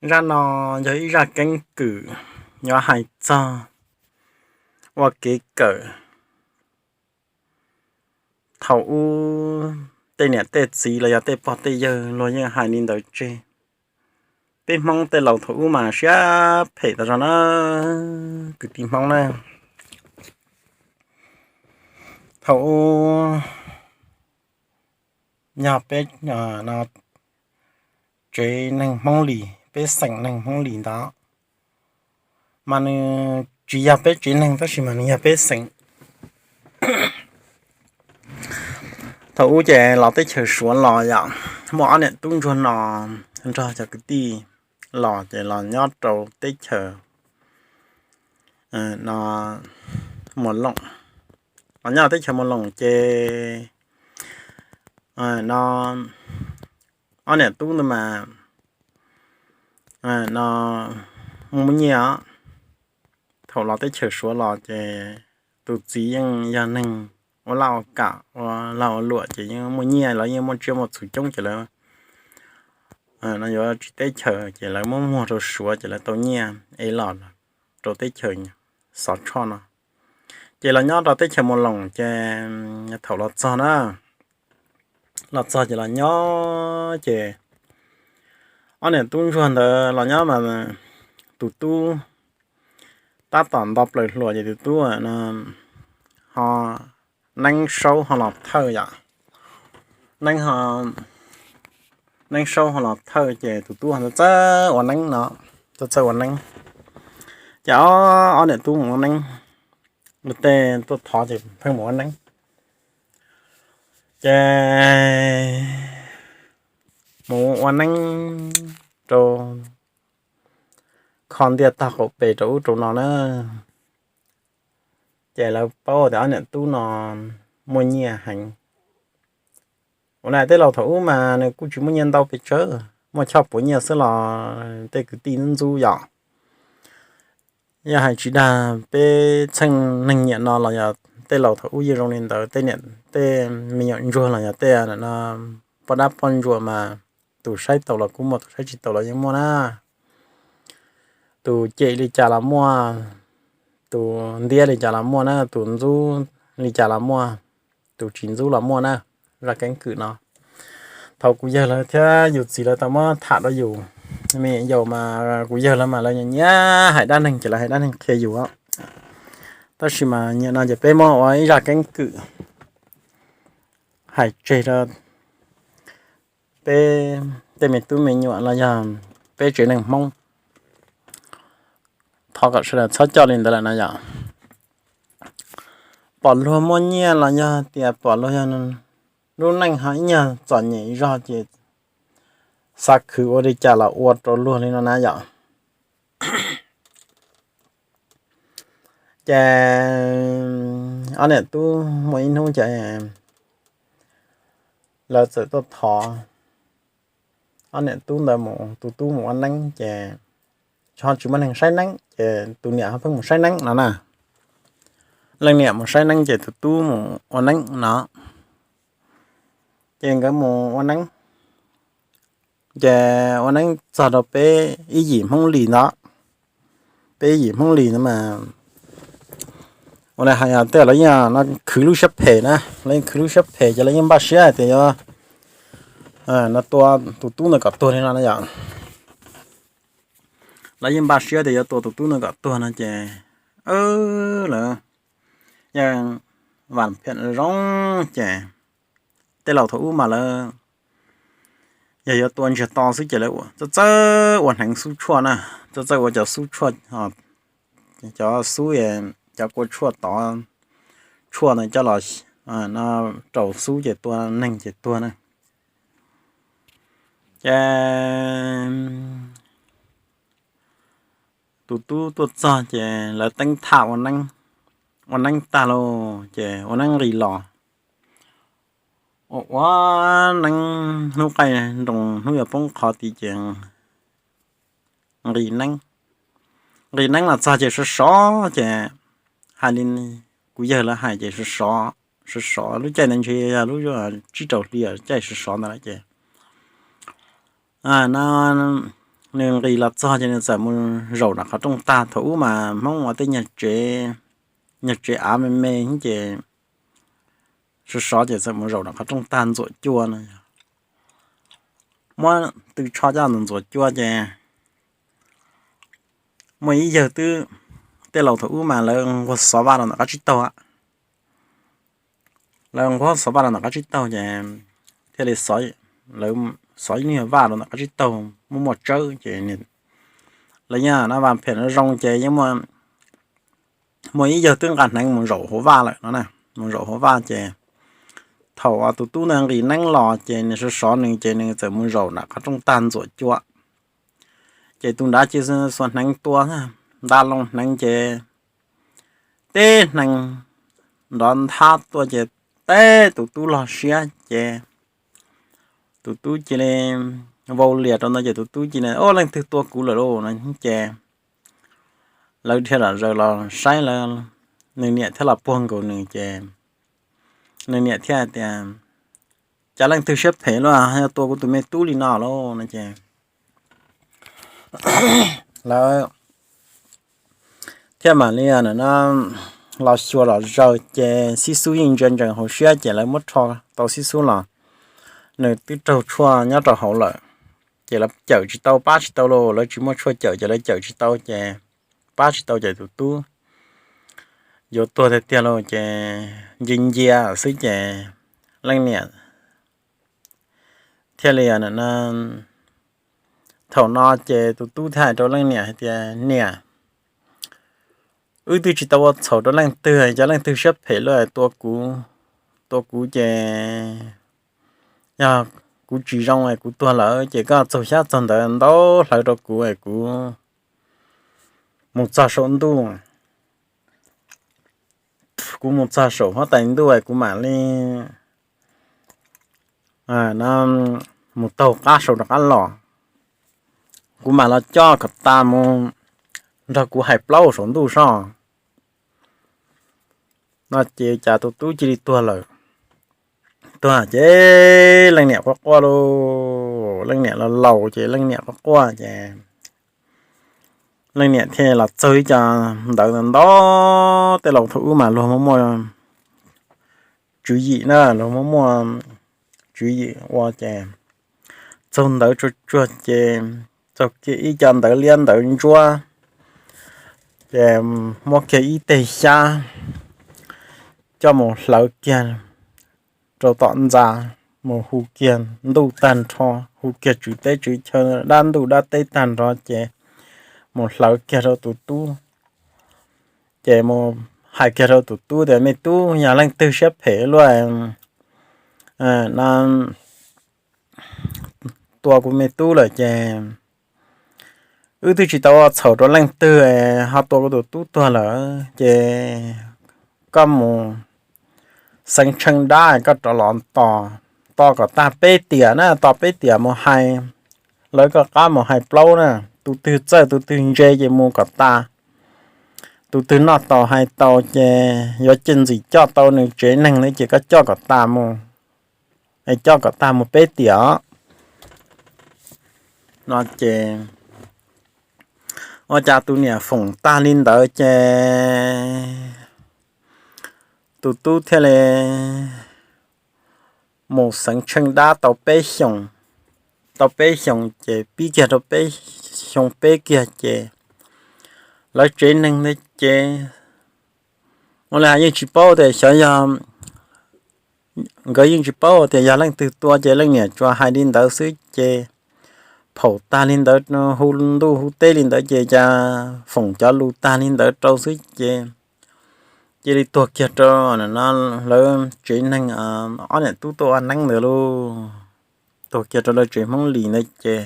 Zaj no yog ib zaj keeb kwm yuav hais txog ua kev kawm. Thaum ub tej niam tej txiv los yog tej pog tej yawg luag yeej hais li ntawd tseg. Peb Hmoob tej laus thaum ub mas siab phem tas zog na, kwv tij Hmoob na. Thaum ub yog peb tsev neeg Hmoob Lis, peb xeem neeg Hmoob Lis ntawd, mas nws tsis yog peb tsev neeg tab sis mas nws yog peb xeem. Thaum ub ces los teb chaws Suav los yom, muaj ob niam tub ntsuag no nrog cov kwv tij los ces los nyob rau teb chaws no Muas Loos. Los nyob teb chaws Muas Loos ces no ob niam tub ntawd mas no muaj muaj nyiaj os. Thaum los teb chaws Suav los ces tus txiv yeej yog neeg ua laj ua kam ua lag ua luam ces yeej muaj nyiaj, lawv yeej muaj tsiaj muaj txhu coob ces lawv no yuav tsiv teb chaws ces lawv muab muag rau Suav ces lawv tau nyiaj es los rau teb chaws Xov Tshoj no. Ces los nyob rau teb chaws Muas Loos ces thaum los txog na, los txog ces los nyob ces ob niam tub ntsuag ntawd los nyob mas tus tub tab tom nto plaws hluas ces tus tub ho Neeb Saub ho los thawj yom. Neeb, Neeb Saub ho los thawj ces tus tub ho txawj ua neeb no, txawj txawj ua neeb. Ces ob niam tub mus ua neeb, luag tej tuaj thov ces pheej mus ua neeb. Ces mus ua neeb rau kho ntiaj tog qaum pes rau ub rau no na. Ces lawv paub tias ob niam tub no muaj nyiaj heev. Ua li tej laus thaum ub mas nws kuj tsis muaj nyiaj ntau pes tsawg, muaj choj puav nyiaj xwb los tej kwv tij ntxub ntxub yom. Yog hais tsis dag peb txheej neeg nyiam no los yog tej laus thaum ub yeej zoo li ntawd, tej niam tej me nyuam ntsuag los yog tej poj dab poj ntsuag mas tus saib tau los kuj muaj, tus saib tsis tau los yeej muaj na. Tus cem li cas los muaj, tus ntiab li cas los muaj na, tus ntxub li cas los muaj, tus tsis ntxub los muaj na. Zaj keeb kwm no thaum kuv yawg lawv thiab yus txiv lawv tau muab tham rau yus me nyuam yaus mas kuv yawg lawv mas lawv nyiam hais dab neeg ces lawv hais dab neeg qhia yus. Tab sis mas nim no ces peb muab ua ib zaj keeb kwm hais tseg rau peb tej me tub me nyuam los yog peb tsev neeg Hmoob, thov kom sawv daws txhob coj li ntawd lawm no yom. Pom luag muaj nyiaj los yog tias pom luag yog lub neej ho ib nyuag txom nyem zog ces xav khwv ua li cas los ua rau luag li no na yom. Ces ob niam tub muaj ib hnub ces lawv txawm tuaj thov ob niam tub ntawd mus, tus tub mus ua neeb ces ho tsis muaj neeg saib neeb ces tus niam ho pheej mus saib neeb no na. Leej niam mus saib neeb ces tus tub mus ua neeb no. Ces nkawd mus ua neeb, ces ua neeb txog rau peb ib yim Hmoob Lis ntawd. Peb ib yim Hmoob Lis ntawd mas ua li hais tias lawv yeej khwv lub siab phem na, lawv yeej khwv lub siab phem ces lawv yeej npaj siab hais tias yuav no tua tus tub ntawd kom tuag li no na yom. Lawv yeej npaj siab tias yuav tua tus tub ntawd kom tuag no ces lawv yeej vam phiam zoo ces tej laus thaum ub mas lawv yog yuav tua ntsiag to xwb ces lawv txawj txawj ua hneev xub tshuaj na, txawj txawj ua cov xub tshuaj, cov xub, cov kua tshuaj tov tshuaj ntawd coj los rau xub ces tua neeg ces tuag na. Ces tus tub tuaj txog ces lawv teeb thaj ua neeb, ua neeb tag lauj ces ua neeb nqis los, ua neeb hnub qaij nroos hnub yuav poob qho tid ces nqis neeb, nqis neeb los txog ces sov sov ces hais li kuv yawg lawv hais ces sov sov, sov sov lub caij ntawd ntshe yog lub tsib rau hli caij sov sov ntawd lawm ces no nws nqis los txog ces nws txawm mus zaum nram qhov rooj tag. Thaum ub mas Hmoob ua tej nyuag tsev av me me ces sov sov ces txawm mus zaum nram qhov rooj tag ntxuam cua no. Muab tw tsho coj ntxuam cua ces muaj ib yawg twb, tej laus thaum ub mas lawv nquag xov vaj rau ntawm qab tsib taug. Lawv nquag xov vaj rau ntawm qab tsib taug ces thiaj li, lawv xov ib lub nyuag vaj rau ntawm qab tsib taug muaj muaj tsawb ces lawv yeej na vaj phem no zoo ces yeej muaj ib yawg twb nqa hneev mus zaum hauv vaj lawm no na. Mus zaum hauv vaj ces thaum tus tub ntawd nqis neeb los ces nws sov sov nws ces nws txawm mus zaum nram qhov rooj tag ntxuam cua. Ces tus nrad cia li xuas hneev tua, nta loo hneev ces teb hneev nrov nthab tuaj ces teb tus tub log siab ces tus tub cia li vau lias rau ntawd ces tus tub cia li, Ua, leej twg tua kuv lawm lauj? No ces lawv dhia los zaws los saib, nws niam thiab los puag nkaus nws ces nws niam thiaj tias, Cas leej twg siab phem luaj yog tua kuv tus me tub li no lauj? No ces lawv thiaj mam li los xyuas los zaws ces xib xub yeej ntsia ntsees hauv siab ces lawv muab rho tau xib xub los nws twb raug tshuaj nyob rau hauv lawm. Ces lawv cawm tsis tau pab tsis tau lauj, lawv tsis muaj tshuaj cawm ces lawv cawm tsis tau ces pab tsis tau ces tus tub yuav tuag tiag tiag lauj ces ncia ncia xwb ces leej niam thiaj li, thaum no ces tus tub thiaj hais rau leej niam hais tias, Niam, wb twb tsis tau ua txhaum rau leej twg, cov leej twg siab phem luaj tua kuv, tua kuv ces yog kuv tsis zoo es kuv tuag lawm ces koj txaug xyab txaug ntawv ntau hlawv rau kuv es kuv mus txog saum ntuj, kuv mus txog saum huab tais ntuj es kuv mam li mus taug qab saum rov qab los, kuv mam los coj kom tas mus nrog kuv hais plaub saum ntuj soj. No ces cas tus tub cia li tuag lawm. Tuag ces leej niam quaj quaj lauj, leej niam los laus ces leej niam quaj quaj ces leej niam thiaj los txaug ib co ntawv ntau ntau, tej laus thaum ub mas luag muaj muaj tswv yim na, luag muaj muaj tswv yim ua ces txaug ntawv tsuag tsuag ces txaug kiag ib co ntawv liab ntawv ntsuab ces muab kiag ib teg xyab coj mus hlawv kiag rau tom ntxa, mus hu kiag ntuj tag nrho, hu kiag tswv teb tswv chaw dab ntuj dab teb tag nrho ces mus hlawv kiag rau tus tub. Ces mus hais kiag rau tus tub tias, Me tub, yog leej twg siab phem luaj no tua kuv me tub lawm ces wb twb tsis tau ua txhaum rau leej twg, ho tua kuv tus tub tuag lawm ces koj mus xeev tsheej dab, koj rov los tos, tos kom tag peb tiam na, tos peb tiam mus hais, lawv koj qab mus hais plaub na, tus twg txawj tus twg ntse ces mus kom tas, tus twg noj tau hais tau ces yuav cia ntxim coj tau nws tsev neeg na ces koj coj kom tas mus, es coj kom tag mus peb tiam no ces ua cas tus niam foom tag li ntawd ces tus tub thiaj li mus xeev tsheej dab tau peb xyoos, tau peb xyoos ces pib kiag rau peb xyoo peb kiag ces lawv tsev neeg ntawd ces ua li yeej tsis paub tias xyov yog, nkawd yeej tsis paub tias yog leej twg tua ces leej niam tsuas hais li ntawd xwb ces phaum tag li ntawd, hu ntuj hu teb li ntawd ces cas foom cov lus tag li ntawd rau xwb ces cia li tuag kiag rau lawv tsev neeg, ob niam tub tuaj ua neeb ntawd lauj, tuag kiag rau lawv tsev Hmoob Lis ntawd ces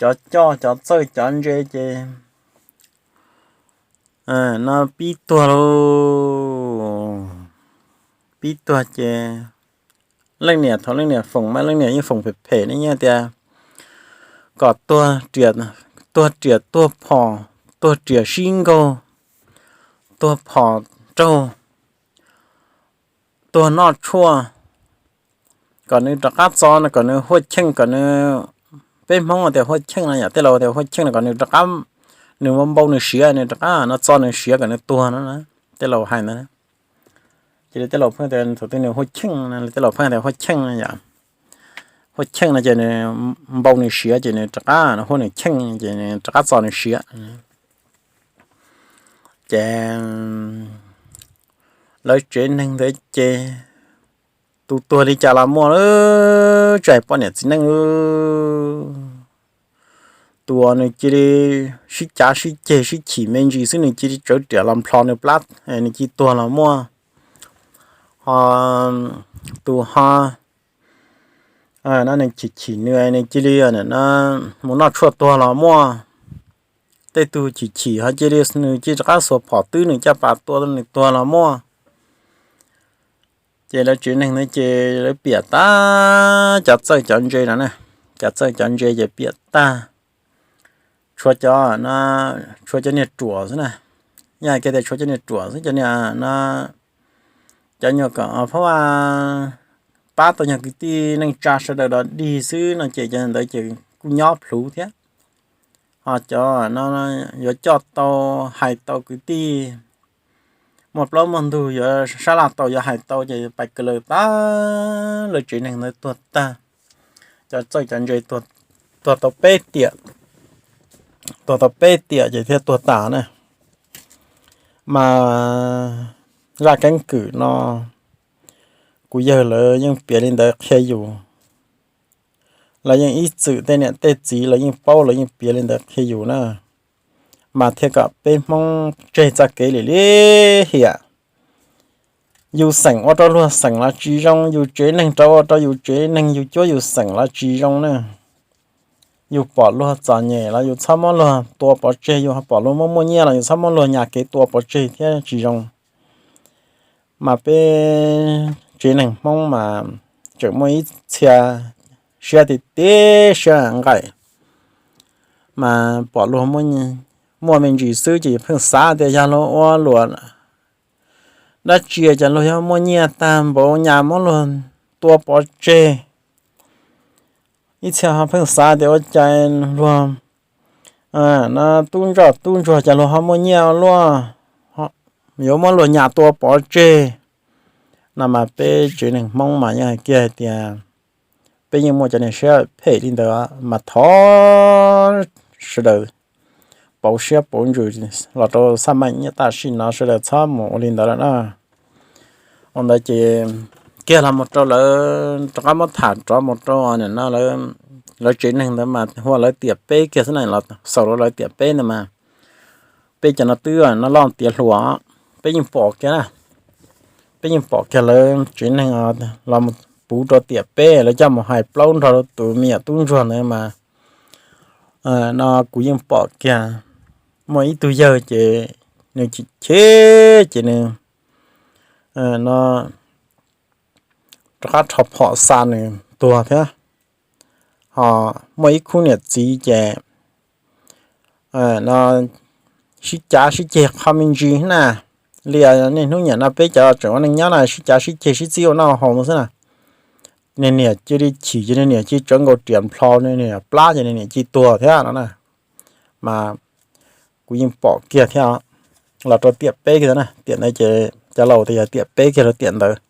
cov coj cov txawj cov ntse ces no pib tuag lauj, pib tuag ces leej niam, thaum leej niam foom mas leej niam yeej foom phem phem ne, yeej tias kom tuag riam tuag phom, tuag riam sib nkaug, tuag phom raug, tuag noj tshuaj, kom nws rov qab txo, kom nws huaj cheej, kom nws peb Hmoob tias huaj cheej no yom, tej laus tias huaj cheej no kom nws rov qab, nws npau nws siav, nws rov qab no txo nws siav kom nws tuag no na, tej laus hais ntawd. Cia li tej laus pheej tias thaum twg nws huaj cheej, tej laus pheej tias huaj cheej no yom, huaj cheej no ces nws npau nws siav ces nws rov qab no huaj nws cheej ces nws rov qab txo nws siav. Ces lawv tsev neeg ntawd ces tus tuag li cas los muaj, tsis hais poj niam txiv neej, tus uas nws cia li sib cav sib ceg sib chim me ntsis xwb nws cia li tsawv riam los nplho nws plab, nws cia li tuag los muaj. Ho tus ho no nws chim chim nws, nws cia li mus noj tshuaj tuag los muaj. Tej tug chim chim ho cia li nws cia li rov qab xuas phom twb nws caj pas tua nws tuag los muaj. Ces lawv tsev neeg ntawd ces lawv piam tag cov txawj cov ntse no na, cov txawj cov ntse ces piam tag, tshuav cov, tshuav cov niag ruam xwb na. Yog hais tias tshuav cov niag ruam xwb, cov niag no, cov nyuag kom pab pab tau nyuag kwv tij neej tsa sawv daws dog dig xwb no ces cov ntawd ces kuj nyob plhuav thiab. Ho cov no yuav coj tau, hais tau kwv tij, muaj plaub muaj ntug yuav sab laj tau yuav hais tau ces pais kawg lawm tag, lawv tsev neeg ntawd tuag tag. Cov txawj cov ntse tuag tau peb tiam, tuag tau peb tiam ces thiaj tuag tas na. Mas zaj keeb kwm no kuv yawg lawv yeej piav li ntawd qhia yus. Lawv yeej ib txwm tej niam tej txiv lawv yeej paub, lawv yeej piav li ntawd qhia yus na. Mas thiaj kom peb Hmoob tseg txoj kev lim li hiam. Yus xeem ua rau luag xeem los tsis zoo, yus tsev neeg rov ua rau yus tsev neeg, yus cuab yus xeem los tsis zoo na. Yus pom luag txom nyem los yus txhob muab luag tua pov tseg, yus pom luag muaj muaj nyiaj los yus txhob muab luag nyas kev tua pov tseg thiab tsis zoo. Mas peb tsev neeg Hmoob mas tseem muaj ib txhia siab tiag tiag siab nqaim, mas pom luag muaj me ntsis xwb ces pheej xav tias yog luag ua luam dab tsi ces luag yuav muaj nyiaj tag npaum nyas muab luag tua pov tseg. Ib txhia ho pheej xav tias ua cas luag no tub ntsoj tub ntsuag ces luag ho muaj nyiaj luaj, yuav muab luag nyas tua pov tseg. No mas peb tsev neeg Hmoob mas yeej hais kiag hais tias peb yeej muaj cov niag siab phem li ntawd, mas thov sawv daws pauv siab pauv ntsws los rau xab maim nyiaj tam sim no sawv daws txhob mus ua li ntawd lawm na. Ua ntawd ces kiag los mus rau lawv rov qab muab tham rov mus rau no, lawv tsev neeg ntawd mas hu ua lawv tiam peb kiag xwb na, los xaus rau lawv tiam peb ntawd mas peb cov no twb no loj tiav hluas, peb yeej pom kiag na, peb yeej pom kiag lawv tsev neeg los mus puv rau tiam peb, lawv coj mus hais plaub nrog rau tus me nyuam tub ntsuag ntawd mas no kuv yeej pom kiag. Muaj ib tug yawg ces nws chim chim ces nws no rov qab rho phom xa nws tuag thiab. Ho muaj ib khub niam txiv ces no sib cav sib ceg qho me ntsis na. Li niaj hnub niam no peb cov tseem ua neej nyob na sib cav sib ceg sib txib ua noj haus no xwb na. Niag niam cia li chim ces niag niam cia li tsawv nkaus riam nplho niag niam plab ces niag niam cia li tuag thiab no na. Mas kuv yeej pom kiag thiab, los rau tiam peb kiag na, tiam ntawd ces cov laus tias yog tiam peb kiag rau tiam ntawd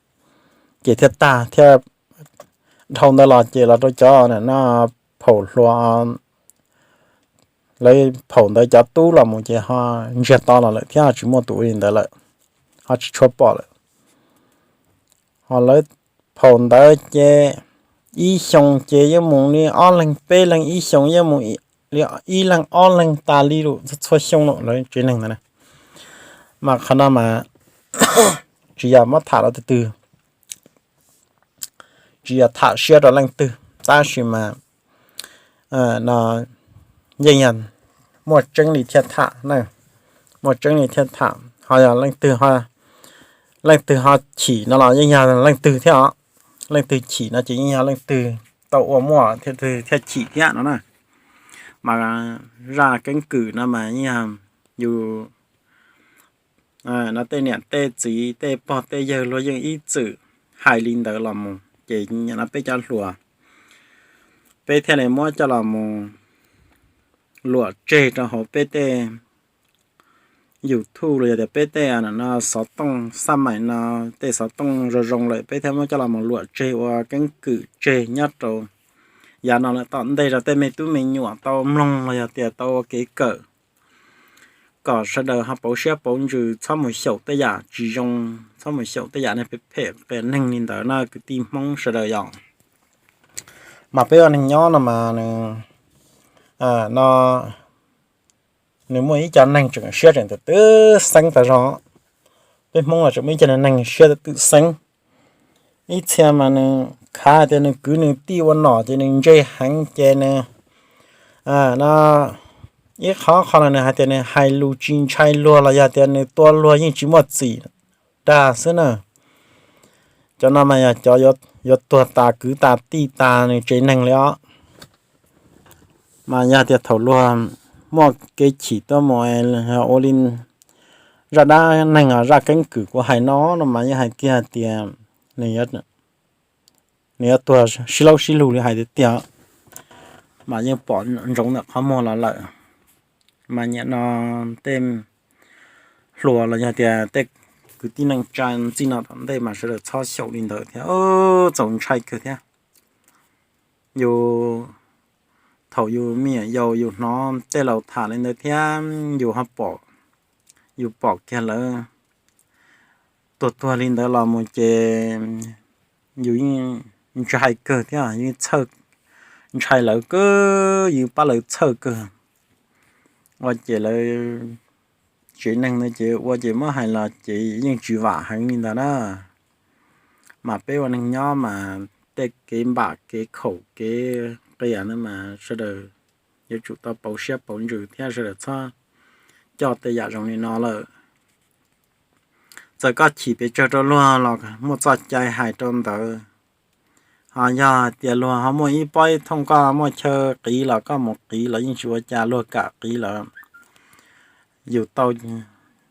ces thiaj tag thiab. Dhau ntawd los ces los rau cov no phaum hluas, lawv phaum ntawd cov tub los mus ces ho ntsiag to los lawm thiab ho tsis muaj tus ua li ntawd lawm, ho tsis tshua pom lawm. Ho lawv phaum ntawd ces ib xyoo ces yeej mus li ob leeg peb leeg, ib xyoo yeej mus li ib leeg ob leeg tas li lawm txhua xyoo lawm lawv tsev neeg ntawd na. Mas qhov no mas tsis yog muab tham rau tus twg, tsis yog tham siab rau leej twg, tab sis mas no yeej yog muaj tseeb li thiaj tham na, muaj tseeb li thiaj tham. Ho yog leej twg, leej twg ho chim no los yeej yog leej twg thiab os. Leej twg chim no ces yeej yog leej twg tau ua muaj thiaj chim thiab no na. Mas zaj keeb kwm no mas yeej yog yus no tej niam tej txiv tej pog tej yawg luag yeej ib txwm hais li ntawd los mus ces nim no peb cov hluas peb thiaj li muab coj los mus luam tseg rau hauv peb tej YouTube los yog tias peb tej no xov tooj xaj maim no, tej xov tooj zoo zoo lawm peb thiaj muab coj los mus luam tseg ua keeb kwm tseg nyob rau yav no lawm tom ntej rau tej me tub me nyuam tau mloog los yog tias tau ua kev kawm kom sawv daws ho pauv siab pauv ntsws txhob mus xyaum tej yam tsis zoo, txhob mus xyaum tej yam neeg phem phem qias neeg li ntawd na kwv tij Hmoob sawv daws yom. Mas peb ua neeg nyob no mas nws, no, nws muaj ib co neeg tseem siab tseem twm twm xeeb tas zog. Peb Hmoob los tseem muaj ib co neeg siab twm twm xeeb. Ib txhia mas nws khav tias nws kwv nws tij ua nom ces nws ntse heev ces nws, no, ib qhov qhov no nws hais tias nws hais lus tsis ntshai luag los yog tias nws tua luag yeej tsis muaj txim dag xwb na. Cov no mas yog cov yuav tuag tas kwv tas tij tas nws tsev neeg li os. Mas yog tias thaum luag muaj kev chim tuaj mus ua li zaj dab neeg zaj keeb kwm kuv hais no no mas yeej hais kiag tias nws yuav tuag sib laub sib lug li hais tiag tiag, mas yeej pom ntsoov ntawm qhov muag los lawm. Mas nyiam no tej hluas los yog tias tej kwv tij neej tsa ntxij no tom ntej mas sawv daws txhob xyaum li ntawd thiab, txaus ntshai kawg thiab. Yus, thaum yus me nyuam yaus yus hnov tej laus tham li ntawd thiab yus ho pom, yus pom kiag lawv tuag tuag li ntawd los mus ces yus yeej ntshai kawg thiab, yeej ntshai lawv kawg, yeej pab lawv txhawj kawg. Ua ces lawv tsev neeg ntawd ces ua ces muab hais los ces yeej tsis vam heev li ntawd na. Mas peb ua neeg nyob mas tej kev npam kev khaum kev qias no mas sawv daws yuav tsum tau pauv siab pauv ntsws thiab sawv daws txhob coj tej yam zoo li no lawm. Txawm koj chim pes tsawg rau luag los muaj txoj cai hais rau ntawd. Ho yog hais tias luag ho muaj ib pob ib thooj koj muaj chaw qiv los koj mus qiv los yeej tsis ua cas, luag kam qiv lawm yus tau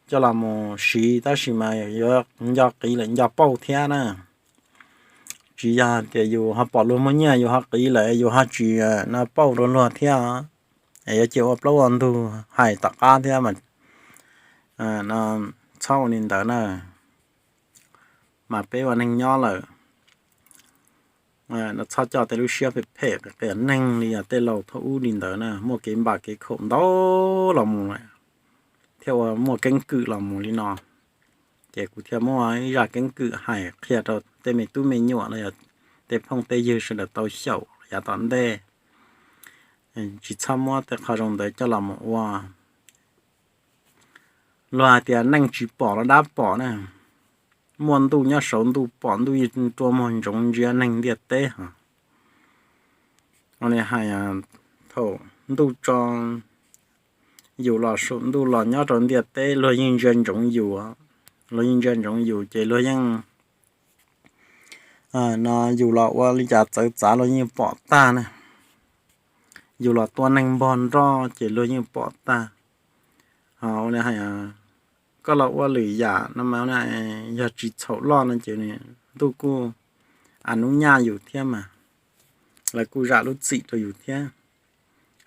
coj los mus siv tab sis mas yuav nco qiv lawm nco pauj thiab na. Tsis yog tias yus ho pom luag muaj nyiaj yus ho qiv lawm yus ho tsis no pauj rau luag thiab, es yuav cia ua plaub ua ntug hais tom qab thiab mas txhob ua li ntawd na. Mas peb ua neeg nyob lawm, txhob coj tej lub siab phem phem qias neeg li tej laus thaum ub li ntawd na, muaj kev npam kev khaum ntau los mus lawm thiaj ua muaj keeb kwm los mus li no. Ces kuv thiaj muaj ib zaj keeb kwm hais qhia rau tej me tub me nyuam los yog tej phooj tej ywg sawv daws tau xyaum yav tom ntej, tsis txhob muab tej qho zoo ntawd coj los mus ua. Luag hais tias neeg tsis pom los dab pom na, muaj ntuj nyob saud ntuj pom, ntuj rua muag ntsoov ntsia neeg ntiaj teb hos. Ua li hais thaum ntuj tso yus los saum ntuj los nyob rau ntiaj teb luag yeej ntsia ntsoov yus, luag yeej ntsia ntsoov yus ces luag yeej, no, yus los ua li cas txawv txav luag yeej pom tag na. Yus los tua neeg npog nroj ces luag yeej pom tag. Koj los ua lwm yam no mas yog tsis txhaum loj no ces ntuj kuj a nub nyaj yus thiab mas, lawv kuj zam lub txim rau yus thiab.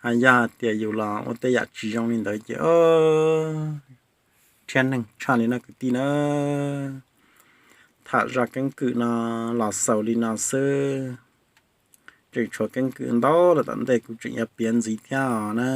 Ho yog tias yus los ua tej yam tsis zoo li ntawd ces rhiab neeg tshaj li no kwv tij na. Tham zaj keeb kwm no los xaus li no xwb, tseem tshuav keeb kwm ntau lawm tom ntej kuv tseem yuav piav ntxiv thiab os na.